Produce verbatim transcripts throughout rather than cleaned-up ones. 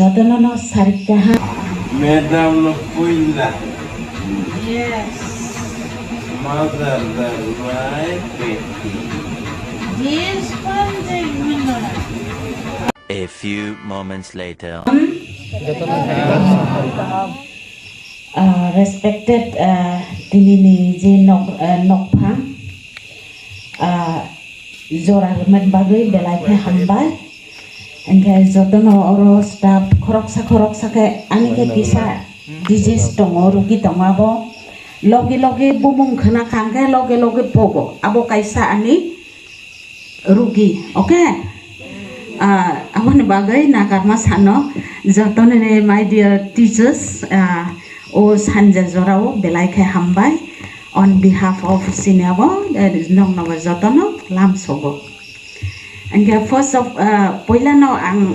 Jotono no sarik kaha. Madam no puila. Yes. Mother darmai peti. Yes, panjai mandora. A few moments later. Ah, respected, ah, tinini je nok, ah, nokphang, ah, jora rwmani bagwi belai khe hambai. Hwnkhe jotono oro staff khoroksa khoroksa khe ani khe kisa disease tongo, rugi tongo abo. Logi logi bumung khna kha hwnkhe logi logi pogo. Abo kaisa ani rugi, okay? Ah, aboni bagwi nakarma sano jotoni, my dear teachers, ah, o sanja jorao belai khe hambai on behalf of sini abo, eh, nokno jotono lamsogo. Hwnkhe first of, ah, puilano ang,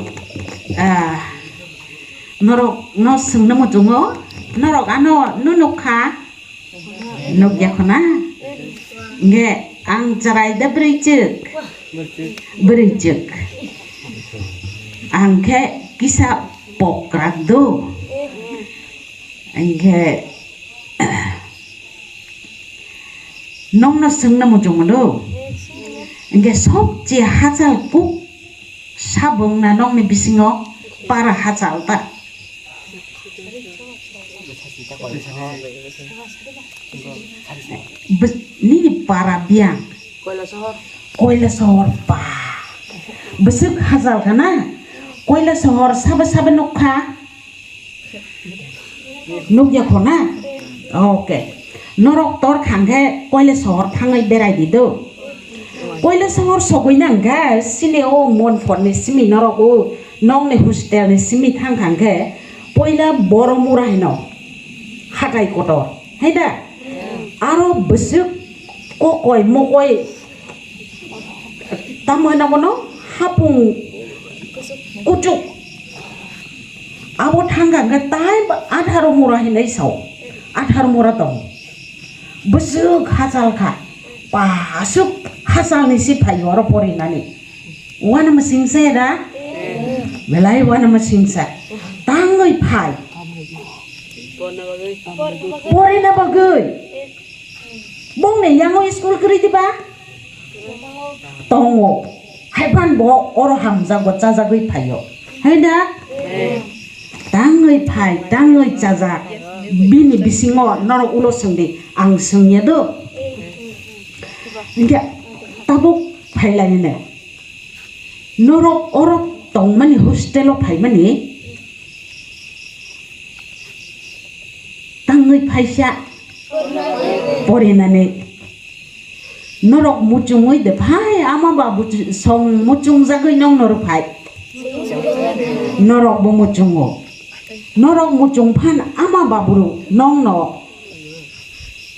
ah, norok no swngno muchungo, norok ano nunukha? Nukya khuna? Nge ang chwrai da bwrwichwk? Bwrwichwk. Ang khe kisa pokrak do. Ang khe nokno swngna muchungo do. Ang khe sobche hachal kuk sabung na nokni bisingo para hachal ta. Bw-, nini para biyang. Koilasohor pa. Bwswk hachal kha na? Koilasohor sabo sabo nukha? Nukya kho na? Okay. Norok tor khangkhe Koilasohor thangwi berai di do. Koilasohor sogwi nang khe sini o Monpor ni simi norok o nokni hostel ni simi thang khangkhe poila Boromura hino hatai kotor. Hai da? Aro bwswk kokoi mokoi tamo hino bono hapung kuchuk. Abo thang khangkhe tai atharo mura hinwi sao. Atharo mura tongo. Bwswk hachal kha. Pasuk hachal ni si phaio oro porinani. Wana masingsa ya da? Belai wana masingsa. Tangwi phai. Porina bagwi. Bongni yango school kwrwi diba? Tongo. Haiphan bo oro hamjago chajagwi phaio. Hai da? Tangwi phai, tangwi chajak. Bini bisingo norok ulo swngdi, ang swngya do. Hwnkhe tabuk phailainino. Norok oro tongmani hostel o phaimani tangwi phaisa porinani. Norok muchungwi de phai ama babu song muchungjagwi nokno rw phai. Norok bo muchungo. Norok muchung phan ama babu nokno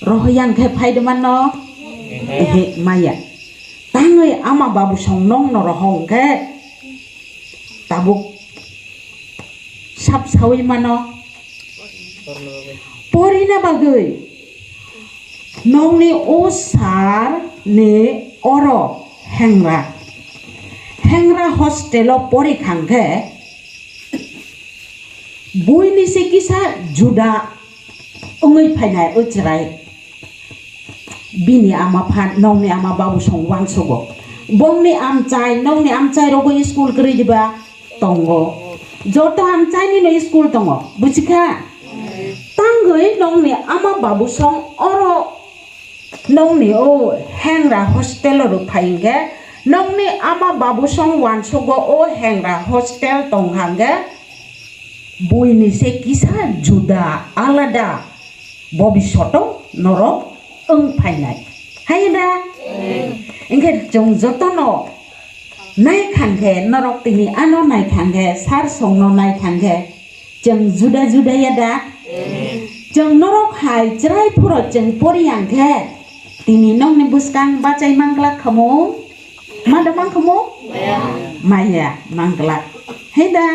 rohoyang khe phai de mano? Ehe, maya. Tangwi ama babu song nokno rohong khe tabuk sap sawi mano. Porina bagwi nokni o sar ni oro hengra, hengra hostel o pori khangkhe buini se kisa juda wngwi phainai o chwrai. Bini ama phan nokni ama babu song uansugo. Bongni amchai, nokni amchai rogo school kwrwi diba? Tongo. Joto amchaini no school tongo. Buchikha? Tangwi nokni ama babu song oro nokni o hengra hostel o rw phai hwnkhe nokni ama babu song uansugo o hengra hostel tong hangkhe buini se kisa juda alada. Bobishoto norok wng phainai. Hai da? Hwnkhe chwng jotono nai khangkhe, norok tini ano nai khangkhe, sar songno nai khangkhe, chwng juda juda ya da? Chwng norok hai chwrai phuro chwng pori yang khe, tini nokni bwskang bachai manglak khamu? Ma da mang khamu? Maya, mang glak. Hai da?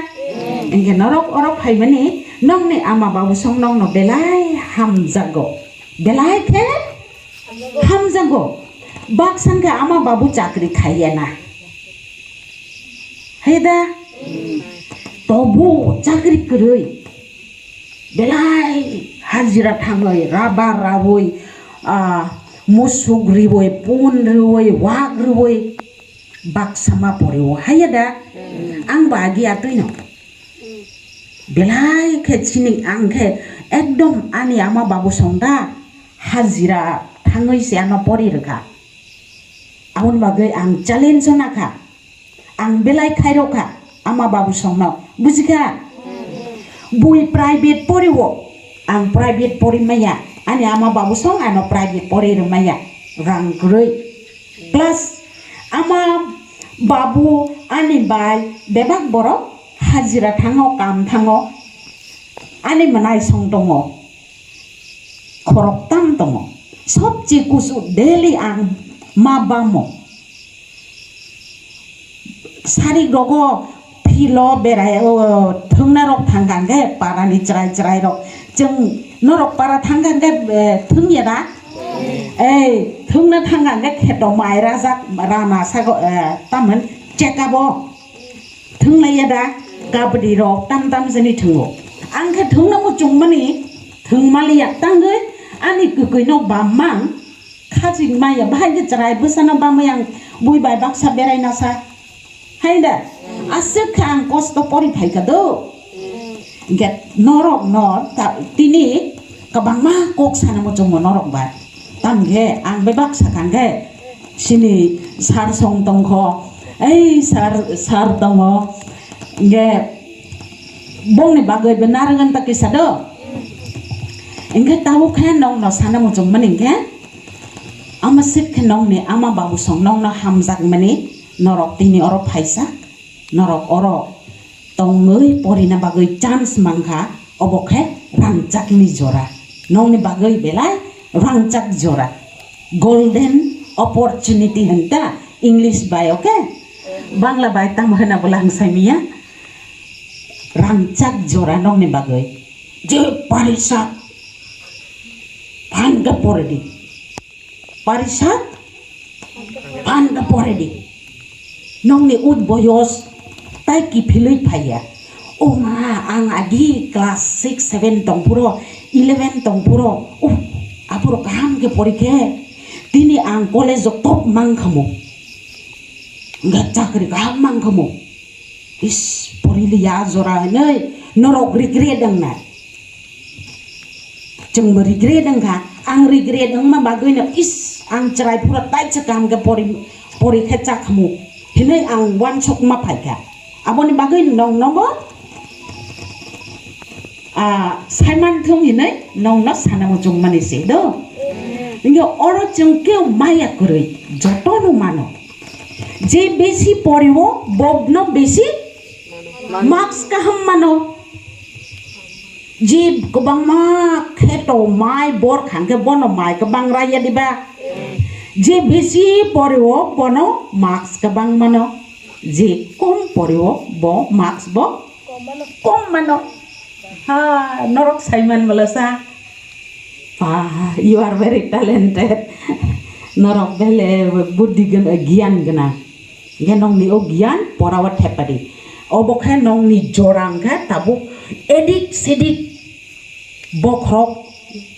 Hwnkhe norok oro phaimani nokni ama babu song nokno belai hamjago. Belai khe hamjago. Baksa khe ama babu chakri khaiya na. Hai da? Tobo chakri kwrwi, belai hajira thangwi, rabar rawi, ah, musuk riwi, pun riwi, wak riwi, baksa ma porio. Haiya da? Hmm. Ang ba agi atwi no. Hmm. Belai khe chini ang khe ekdom ani ama babu song da hajira thangwi se ano pori rwkha. Aboni bagwi ang challenge o nakha. Ang belai khairokha ama babu songno, bujikha? Bui private poriwo, ang private pori maya, ani ama babu song ano private pori rwmaya, rang kwrwi. Plus ama babu ani bai bebak borok hajira thango, kam thango, ani mwnai song tongo. Khoroktam tongo. Sobchi kusu daily ang ma bamo. Sarik rogo philo berai, o, thwngna rok thangkha hwnkhe parani chwrai chwrai rok. Chwng norok para thangkha hwnkhe, eh, thwngya da? Ei, thwngna thangkha hwnkhe kheto mai rajak rana sago, eh, tamon check up o. Thwnglaiya da, kabadi rok tam tam jani thwngo. Ang khe thwngna muchungmani, thwngmaliya tangwi ani kwkwino bammang khajik maya, bahai khe chwrai bwsano bamwi ang bui bai baksa berai nasa. Hai da, aswk khe ang kosto pori phaikha do. Hwnkhe norokno ta-, tini kwbangma kok sana muchungo norok bai. Tamkhe ang bebak sakha hwnkhe sini sar song tongkho, ei sar, sar tongo. Hwnkhe bongni bagwi bo narwgwng ta kisa do. Hwnkhe tabuk khe nokno sana muchungmani hwnkhe ama sik khe nokni ama babu song nokno hamjakmani norok tini oro phaisa. Norok oro tongwi porina bagwi chance mankha, obo khe rangchakni jora. Nokni bagwi belai rangchak jora. Golden opportunity hwn ta English bai, okay? Bangla bai tamo hwna bo lang saimiya. Rangchak jora nokni bagwi. Je parisa phan khe pore di. Parisa phan khe pore di. Nokni ut boyos tai kiphilwi phaiya. O ma, ang agi class six, seven tongphuru, eleven tongphuru, uh, aphuru kaham khe porikhe. Tini ang college o top mankhamu. Hwnkhe chakri kaham mankhamu. Is, poriliya jora hinwi norok regret wngnai. Chwngbo regret wngkha, ang regret wngma bagwino, is, ang chwrai phuru taisa kaham khe pori, pori khe chakhamu hinwi ang uansukma phaikha. Aboni bagwi nong nobo, ah, saimanthung hinwi nongno sana muchungmani se do. Hwnkhe oro chwng keu maya kwrwi jotono mano. Je besi poriwo, bokno besi marks kaham mano. Je kwbangma kheto mai bor khangkhe bono mai kwbang raiya diba? Je besi poriwo, bono marks kwbang mano. Je kom poriwo, bo marks bo kom mano. Ha, norok saiman bwlasa. Ah, you are very talented. Norok bele buddhi gwn-, giyan gwnang. Hwnkhe nokni o giyan porao thepadi. Obo khe nokni jora hwnkhe tabuk edik sedik bokhorok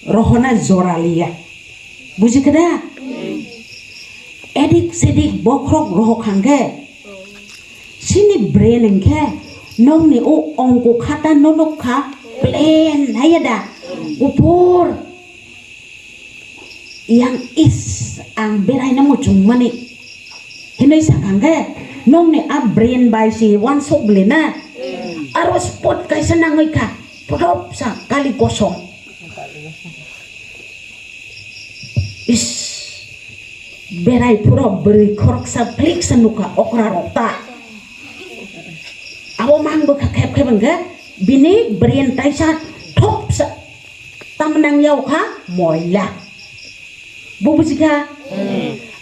rohona jora liya. Bujikha da? Edik sedik bokhorok rohok hwnkhe Chini brain hwnkhe nokni o ongko khata no nukha, plain haiya da, kuphur. Yang is ang beraina muchungmani hinwi sakha hwnkhe nokni a brain bai se uansuk bwlwi na. Aro spot kaisa nangwi kha, phodop sa kali kosom. Is, berai phuru bwrwi khoroksa phliksa nukha okra rok ta. Abo mang bwkha khep khep hwnkhe bini brain taisa thopsa tamnang yao kha moila. Bo bujikha?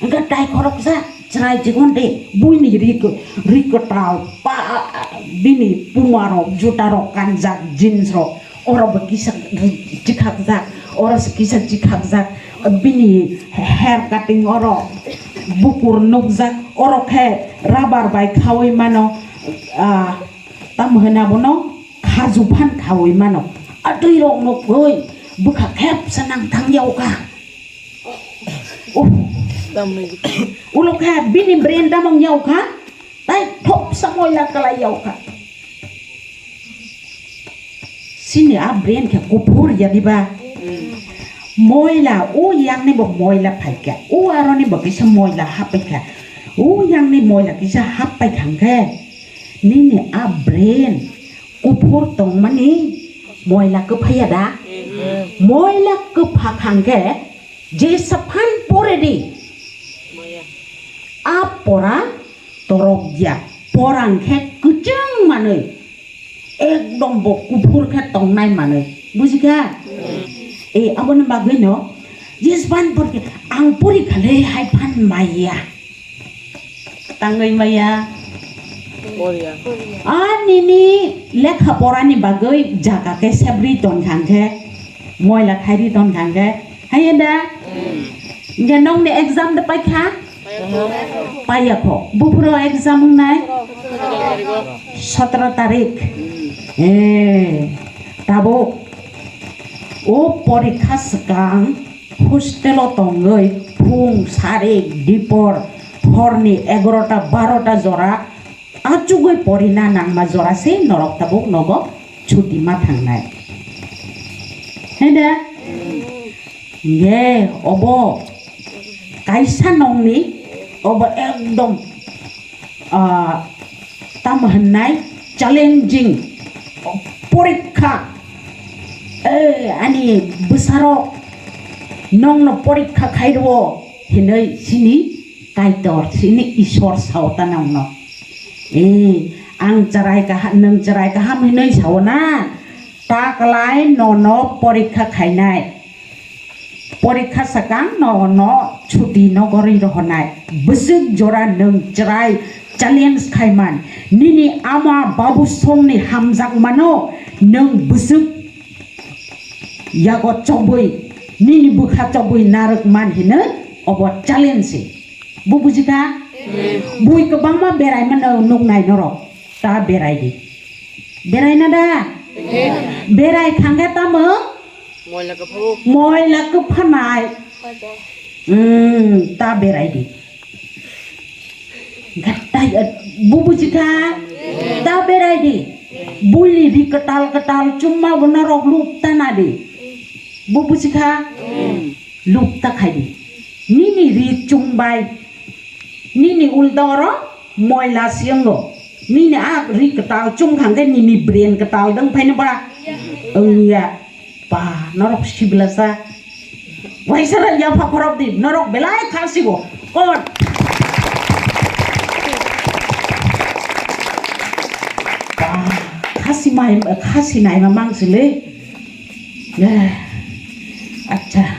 Hwnkhe tai khoroksa chwrai chikon de buini ri ko-, ri kwtal pa bini puma rok juta rok kanjak jeans rok. Oro bo kisa chikhakjak, oro se kisa chikhakjak, bini hair cutting oro bukur nukjak, oro khe rubber bai khaui mano, ah, Tamo hwnwi abono khaju phan khaui mano. A twi rok no koi bwkha khepsa nang thang yau kha. Uff. Ulo kha bini brain damang yau kha. Tai thopsa moila kalai yau kha. Sini a brain khe kuphur ya diba? Moila, o yang ni bo moila phai kha. O aro ni bo kisa moila hap pai kha. O yang ni moila kisa hap pai kha hwnkhe. Nini a brain kuphur tongmani moila kwphaiya da? Moila kwpha kha hwnkhe jesa phan pore di. A pora torok ya. Pora hwnkhe kwchwng manwi. Ekdom bo kuphur khe tongnai manwi. Bujikha? E, aboni bagwino jesa phan pore di. Ang pori kha le hai phan maya. Tangwi maya. Poriya. A nini lekha porani bagwi jaga khe sebri ton kha hwnkhe, moila khairi ton kha hwnkhe, haiya da? Hwnkhe nokni exam da paikha? Paiya kho. Buphuru exam wngnai? Sotro tarik. E, tabuk o porikha swkang hostel o tongwi phung sari dipor horni egarota barota jora achugwi porina nangma jora se norok tabuk nogo chuti ma thangnai. Hai da? Ye, obo kaisa nokni, obo ekdom, ah, tamo hwnnai challenging porikha. Eh, ani bwsarok nokno porikha khairwo hinwi sini Kaitor, sini Isor sao ta nokno. Eh, ang chwrai kaham, nwng chwrai kaham hinwi sao na, ta kwlai nono porikha khainai. Porikha swkang nono chuti nogo rwi rohornai. Bwswk jora nwng chwrai challenge khaiman. Nini ama babu songni hamjakmano nwng bwswk yago chobwi, nini bwkha chobwi narwk man hinwi obo challenge se. Bo bujikha? Bui kwbangma berai mano nuknai norok. Ta berai di. Berai na da? Berai khangkhe tamo? Moila kwpha. Moila kwphanai. Hmm, ta berai di. Gatai, eh, bo bujikha? Ta berai di. Buli di kwtal kwtal chumma bo norok luk ta na di. Bo bujikha? Luk ta khai di. Nini ri chumbai. Nini ulda oro moila si wngo. Nini a ri kwtal chum kha hwnkhe nini brain kwtal dwng phaino ba? Wngya. Ba, norok siblasa. Waisa ra yapha khorok di, norok belai kha sigo. Kon? Ba, kha simai, kha sinai ma mang sile. Eh, acha.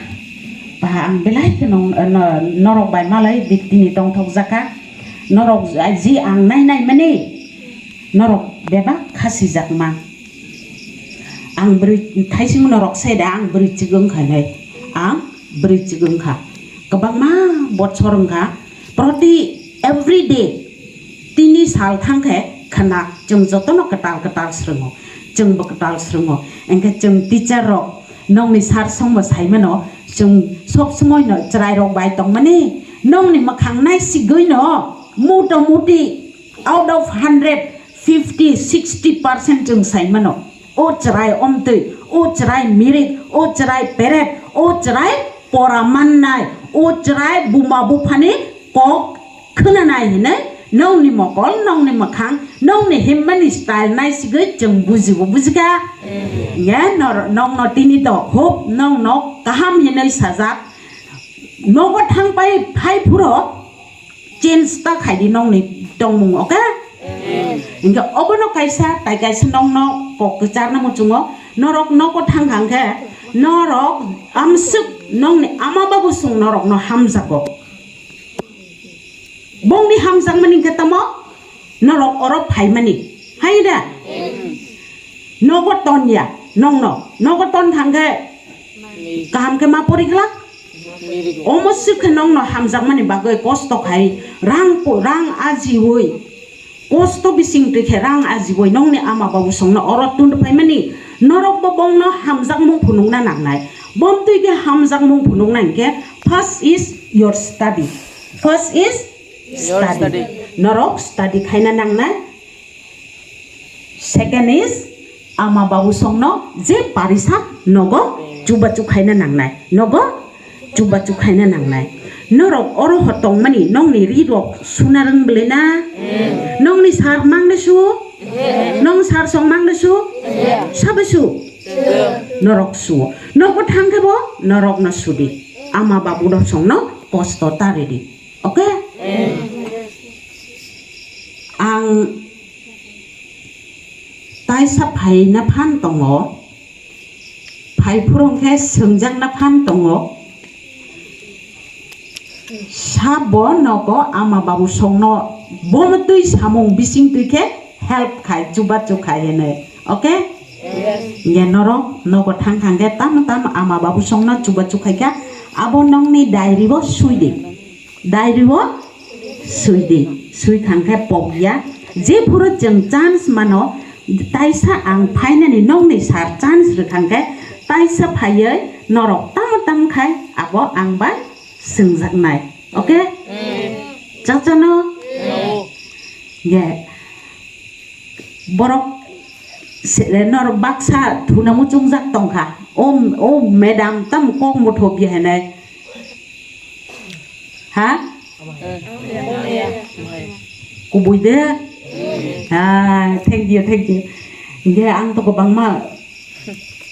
Ba, ang belai khe nong, no-, norok bai malai di tini tongthok jaka. Norok ji ang nai nai mani. Norok bebak kha sijakma. Ang bwrwi thaising norok sai da ang bwrwi chigwng kha nai. Ang bwrwi chigwng kha. Kwbangma bochor wng kha. Proti every day tini sal thang khe khwna chwng jotono kwtal kwtal srwngo. Chwngbo kwtal srwngo. Engkhe chwng teacher rok nokni sar songbo sai mano chwng sob somoi no chwrai rok bai tongmani nokni mwkhang nai sigwi no motamuti out of hundred, fifty, sixty percent chwng sai mano. O chwrai omtwi, o chwrai mirik, o chwrai peret, o chwrai pora mannai, o chwrai buma buphani kok khwnanai hinwi nokni mokol, nokni mwkhang, nokni himmani style nai sigwi chwng bujigo, bujikha? Nge nor-, nokno tini to hub nokno kaham hinwi sajak. Nogo thang pai phai phuro change ta khai di nokni tongmung, okay? Hinkhe obono kaisa, tai kaisa nokno kok kwcharna muchungo, norok nogo thang kha hwnkhe norok amswk nokni ama babu song norokno hamjago. Bongni hamjakmani hinkhe tamo? Norok oro phaimani. Hai da? Nogo ton ya, nokno. Nogo ton kha hwnkhe kaham khe ma pori glak? Omo swk khe nokno hamjakmani bagwi kosto khai rang po-, rang ajiwi. Kosto bising twi khe rang ajiwi nongni ama babu songno oro tun rw phaimani, norokbo bongno hamjakmung phunukna nangnai. Bomtwi khe hamjakmung phunukna hinkhe first is your study. First is Your study. Study. Norok study khaina nangnai. Second is ama babu songno je parisa nogo chubachu khaina nangnai. Nogo chubachu khaina nangnai. Norok oro ho tongmani nongni ri rok suna rwng bwlai na? Nongni sar mangde su? Nong sar song mangde su? Sabai su? Norok su. Nogo thang khe bo norokno sudi. Ama babu rok songno kosto ta ridi. Okay? Ang taisa phaina phan tongo, phai phuru khe swngjakna phan tongo. Sabo nogo ama babu songno bomo twi samung bising twi khe help khai, chubachu khai hinwi. Okay? Ye norok nogo thang thang khe tamo tamo ama babu songno chubachu khai kha, abo nongni diary o sui di. Diary o sui di, sui thang khe pok ya. Je phuru chwng chance mano, taisa ang phainani nongni sar chance rwkhang khe, taisa phaiwi norok tamo tamo khai abo ang bai swngjaknai. Okay? Chachano? Ye. Borok se-, norok baksa thuna muchungjak tongkha. O, o madam tamo kok motho biya hinai. Ha? Kubui de? Ah, thank you, thank you. Hinkhe ang to kwbangma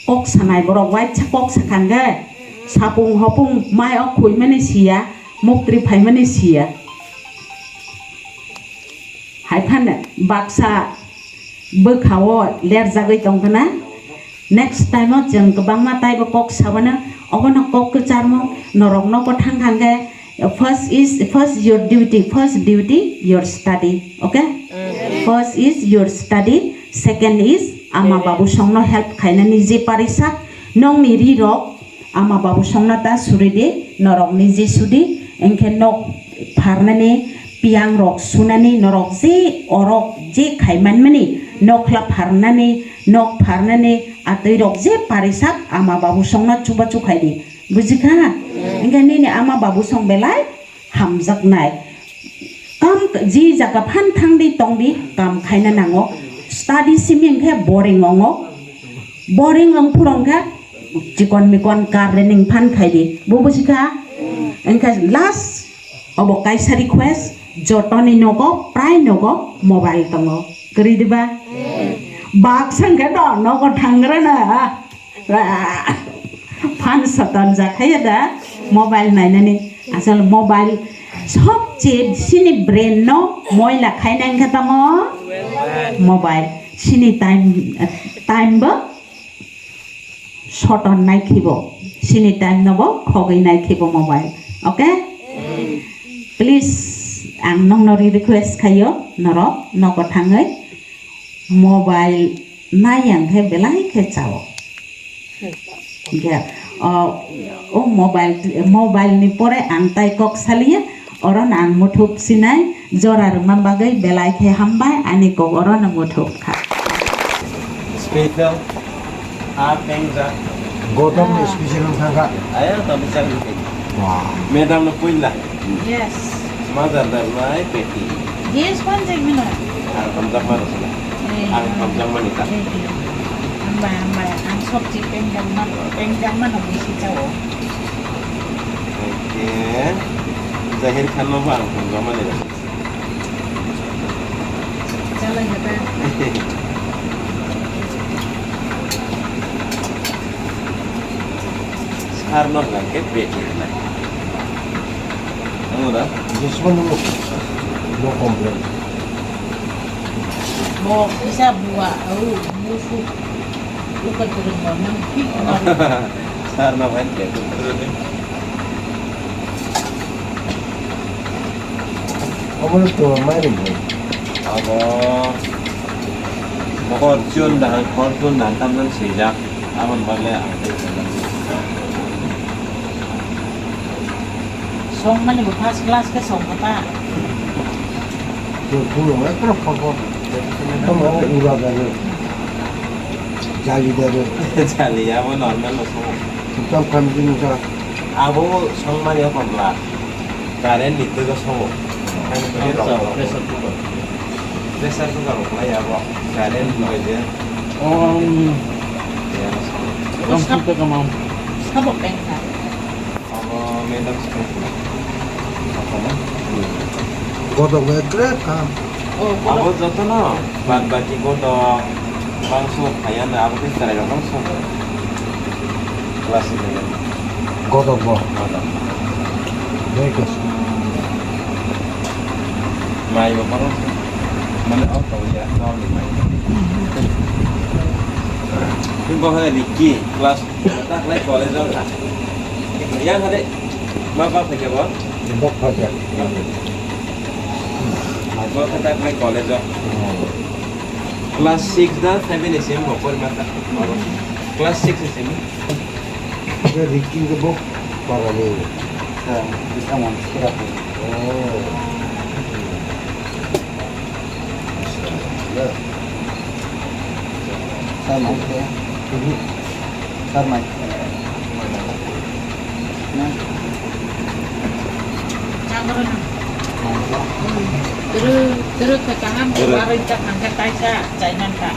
kok sanai borok, waisa kok sakha hinkhe sapung hopung mai o khuimani siya, muktri phaimani siya. Hai phano baksa bwkha o lerjagwi tongkha na. Next time o chwng kwbangma taibo kok sabana, obono kok kwcharmung norok nogo thang thang khe, first is, first your duty, first duty your study, okay? First is your study, second is ama babu songno help khainani je parisa nongni ri rok ama babu songno ta suri di, norok ni je sudi, engkhe nok pharnani, piyang rok sunani, norok je orok je khai manmani, nokhla pharnani, nok pharnani, atwi rok je parisak ama babu songno chubachu khai di. Bujikha? Engkhe nini ama babu song belai hamjaknai. Kam ji jaga phan thang di tong di, kam khaina nango. Study simi engkhe boring ongo. Boring ong phuru engkhe chikon mikon gardening phan khai di. Bo bujikha? Engkhe last obo kaisa request, jotoni nogo, prai nogo mobile tongo. Kwrwi diba? Baksa engkhe do nogo thangrana. Phan soton jakhaya da mobile nainani. Asal mobile sobche sini brain no moila khaina engkhe tamo mobile. Sini time, time bo soton nai khibo. Sini time no bo khogwi nai khibo mobile. Okay? Please, ang nongno ri request khayo, norok nogo thangwi mobile nai yang khe belai khe chao. Hinkhe, o, o mobile, mobile ni pore ang tai kok saliya, oro no ang muthuk sinai, jora rwma bagwi belai khe hambai, ani kok oro no muthuk kha. Special a pengjak. Gotom ni special wng thangkha. Aya, tamo chang ni. Wah. Madam no puila. Yes. Mother da nai peti. Yes, one thing, no. Ang hamjak mano sila. Eh, ang hamjak mani ta. Eh, eh. Hambai, hambai. Ang sobji pengjak man, pengjak mano bisi chao. Okay. Zahir Khan no ba ang hamjak mani ta. Chalai kata. Sar no hwnkha khe peti hwnai. Nangno da? Jismani no, no complain. Bo kisa bua, au, musu, uka turun bo, nang pik no. Sar no hwnkha khe. Obo no tongo mai ring bo. Abo. Hor chun dahang, hor chun dahang tamjani swijak. Aboni bagwi ang tei swijak. Songmani bo first class khe songkha ta. Puro ekdom kokor. Tamo ura dare. Jali dare. Jali, abo normal no songo. Ekdom kami jini sa. Abo songmani o komla. Current ni twgo songo. Pressure cooker. Pressure cooker rok lai abo. Current ni bai je. Um. Ya, songo. Ekdom sab-, sab-, kamam. Sabok bengkha. Abo medam song. Godok bai kre kam. Oh, abo godok. Jotono bad baki godok bangso phaiya na abo khe chwrai rok bangso. Class eleven. Godok bo. Godok. Dai kos. Mai bo parang. Mane o to ya, no ni mai. Bo hai Ricky class Taklai college o kha. Yang hade ma ba phaikha bo? Bok phaikha. Bo khe taklai college o. Oh. Class six da seven ni sim bo pori mata. Class six ni sim. Ye Ricky ke bok para ni. Ha, bisa man sura. Oh. Turu, turu khe kaham khe baroi ta thangkhe taisa chai mankha.